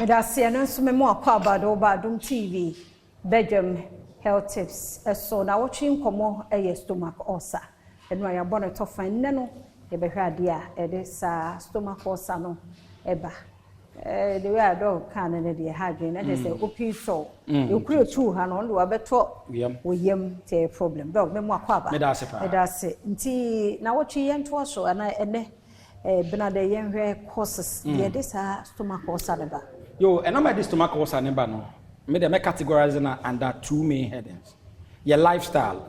Meda ase. Ɛno nso me mu akɔ abado ba Adom TV bedwam health tips ɛso na wɔtwe nkɔmmɔ. Ɛyɛ stomach ulcer. Ɛno a yɛabɔ no tɔfa nnɛ no, yɛbɛhwɛ adeɛ a ɛde saa stomach ulcer no ɛba. The way a doc kaa no deɛ, ha adwene na kyerɛ sɛ open sore, ekura etu ha no, ɔno de wabɛtɔ wɔ yam, nti ɛyɛ problem. Doc, mɛ mu akɔ aba. Meda ase paa. Meda ase. Nti na wɔtwe yɛn toa so ana ɛnɛ benada, yɛnhwɛ causes deɛ ɛde saa stomach ulcer no ba. Yo, ɛnam a ɛde stomach ulcer ne ba no, me deɛ, mɛ categorize na under two main headings: yɛ lifestyle.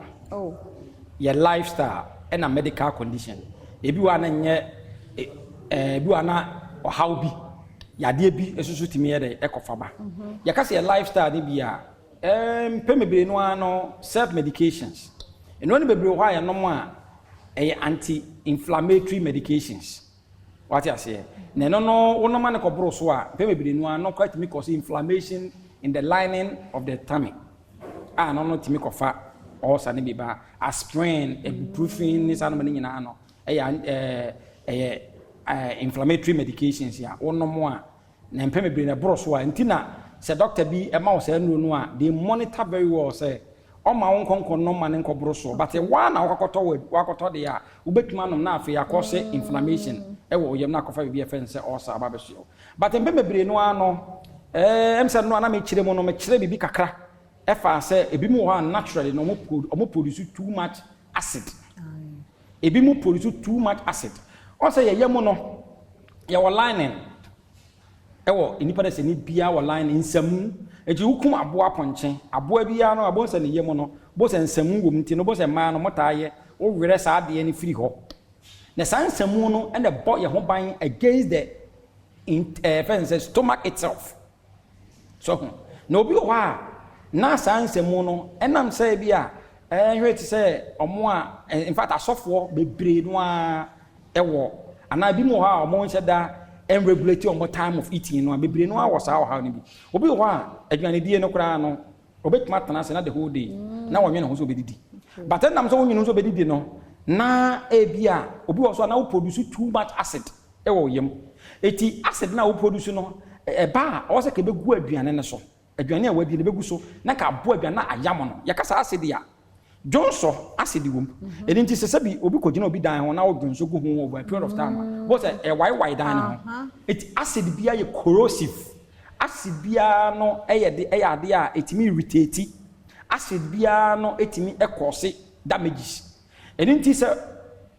Yɛ lifestyle ɛna medical condition. Ebi wɔ a na nyɛ ebi wɔ a na ɔhaw bi, yadeɛ bi nso tumi yɛ dɛ ɛkɔfa ba. Yɛka sɛ yɛ lifestyle ne bi a, mpɛn bebree no ara no, self medications ɛno ne bebree wɔ hɔ a yɛnom a ɛyɛ anti inflammatory medications. Wate aseɛ? Na ɛno no, wɔnom ne kɔboro so a, mpɛn bebree no ara no kɔ tumi cause inflammation in the lining of the tummy a no tumi kɔfa ulcer ne bi ba. Aspirin, ibuprofen ne saa nneɛma no nyinaa no ɛyɛ ɛyɛ inflammatory medications a wɔnom a, na mpɛn bebree na ɛboro so a. Nti na sɛ doctor bi ɛma wo saa nnuro no a, they monitor very well sɛ ɔma wo nkɔnkɔn no ma ne nkɔboro so. But waa na wakɔtɔ wɔ wakɔtɔ deɛ a, wobɛtumi anom na afei akɔ sɛ inflammation ɛwɔ wo yam na akɔfa biribi a ɛfɛ no sɛ ulcer aba bɛsoɛ wo. But mpɛn bebree no ara no, ɛm sɛ no a na mekyerɛ mu no, mekyerɛ biribi kakra ɛfa sɛ ebi mu wɔ hɔ a, naturally no, ɔmo produce too much acid. Ebi mu produce too much acid. Ɔsɛ yɛyɛ mu no, yɛwɔ lining ɛwɔ nipa dɛ sɛ ni bia wɔ lining, nsamu. Eti wokum aboa pɔnkye, aboa biara no, aboa sɛ ne yam no bo sɛ nsamu wɔ mu. Nti no bo sɛ mmaa no motaa yɛ wowerɛ saa adeɛ no firi hɔ, na saa nsamu no ɛna bɔ yɛn ho ban against the in fɛn sɛ stomach itself so ho. Na obi wɔ hɔ a, na saa nsamu no ɛnam sɛ bi a ɛhwɛ te sɛ ɔmo a in fact asɔfoɔ bebree no a ɛwɔ, anaa bi mu wɔ hɔ a ɔmo nhyɛ da ɛnregulate ɔmo time of eating no a, bebree no a wɔ saa ɔhaw no bi. Obi wɔ hɔ a, aduanedie no koraa no, obetumi atena ase na the whole day na wɔnwene ne ho sɛ obɛdidi, but ɛnam sɛ wɔnwene ho sɛ obɛdidi no, na ebi a obi wɔ so a na wo produce too much acid ɛwɔ yam. Eti acid na wo produce no, ɛba a ɔwɔ sɛ ka ebɛgu aduane no so, aduane a wadi no bɛgu so na ka aboa aduane na ayam no. Yɛkasa acid a, dwonsɔ acid wɔ mu. Ɛno nti sɛ sɛbi obi kɔgyina obi dan ho na wodwonsɔ gu ho over a period of time a, wɔ sɛ ɛwaewae dan no ho. Eti acid biara yɛ corrosive. Acid biara no ɛyɛ de ɛyɛ adeɛ a ɛtumi irritate. Acid biara no ɛtumi ɛcause damages. Ɛno nti sɛ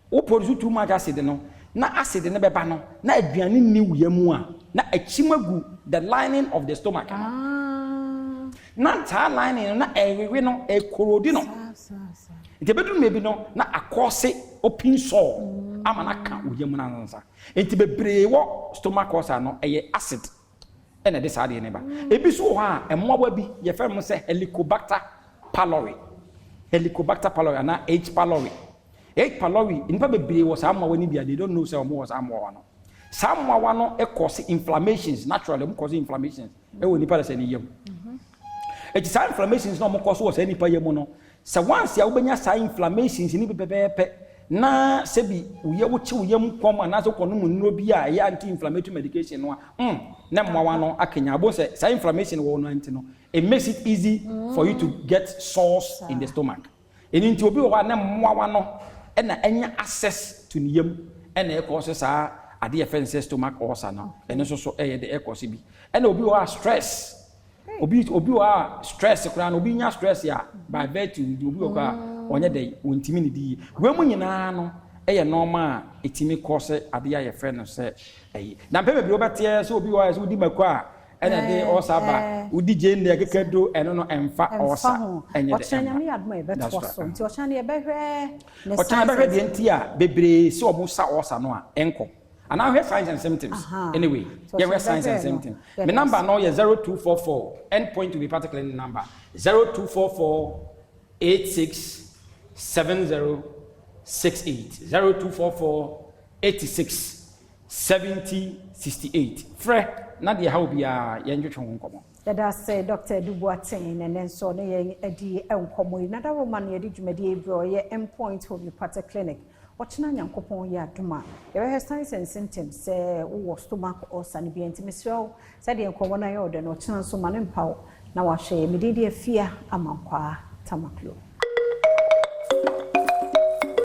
wo produce too much acid no, na acid no bɛba no na aduane nni wo yam mu a, na akyim agu the lining of the stomach no. Na saa lining no na ɛwewe no, ɛcorrode no. Saa saa saa. Nti ebɛduru mmerɛ bi no na acause open sore ama no aka wo yam no ansa. Nti bebree wɔ stomach ulcer no, ɛyɛ acid ɛna ɛde saa adeɛ no ba. Ebi so wɔ hɔ a, mmoawa bi yɛfrɛ no sɛ Helicobacter pylori, Helicobacter pylori anaa H pylori, H pylori. Nipa bebree wɔ saa mmoawa no bi a they don't know sɛ wɔn wɔ saa mmoawa no. Saa mmoawa no cause inflammations naturally. Wɔn cause inflammations ɛwɔ nipa de sɛ ne yam. Eti saa inflammations na wɔn kɔ so wɔ saa nipa yam no, sɛ once a wobɛnya saa inflammations ni pɛpɛɛpɛ na sɛbi woyɛ wokye wo yam kɔm anaasɛ wokɔ nom nnuro bi a ɛyɛ anti inflammatory medication no a, na mmoawa no akenya abo sɛ saa inflammation wɔ no. Nti no, it makes it easy for you to get sores in the stomach. Ɛno nti obi wɔ hɔ a na mmoawa no ɛna ɛnya access to ne yam ɛna ɛkɔ so saa adeɛ yɛfrɛ no sɛ stomach ulcer no. Ɛno nso so ɛyɛ de ɛkɔ so bi. Ɛna obi wɔ hɔ a stress, obi wɔ hɔ a stress koraa no, obi nya stress a, by virtue obi wɔ hɔ a ɔnyɛ dɛ wɔntumi ne di yie. Wɔn mu nyinaa no ɛyɛ nneɛma a ɛtumi kɔ sɛ adeɛ a yɛfrɛ no sɛ ɛyi. Na mpɛ bebree wɔbɛteɛ sɛ obi wɔ hɔ a sɛ wodi mako a ɛna de ulcer ba, wodi gyeene akeka do, ɛno no ɛmfa ulcer ɛnyɛ de. Ɔkyerɛ Nyame yɛ adom a, yɛbɛtoa so. Nti ɔkyerɛ no yɛbɛhwɛ ne Ɔkyerɛ bɛhwɛ deɛ nti a bebree sɛ ɔmo sa ulcer no a ɛnkɔ, anaa hwɛ signs and symptoms. Anyway, yɛhwɛ signs and symptoms. Me number no yɛ 0244, End Point Homeopathic Clinic number, 0244 86 70 68, 0244 86 70 68. Frɛ na deɛ ha obiara yɛntwetwe ho nkɔmmɔ. Yɛda sɛ Dr. Edu Boateng na ɛnɛ nso ne yɛn adi nkɔmmɔ yi. Nada Roma no yɛde dwumadie yi brɛ ɔyɛ Endpoint Homeopathic Clinic. Ɔkyena Nyankopɔn yɛ adom a, yɛbɛhwɛ signs and symptoms sɛ wowɔ stomach ulcer no bi. Nti mesrɛ wo, sɛdeɛ nkɔmmɔ no ayɛ ɔdɛ no, ɔkyena nso ma ne mpa wo na wahwɛ. Mede de Afia Amankwaa Tamaklo.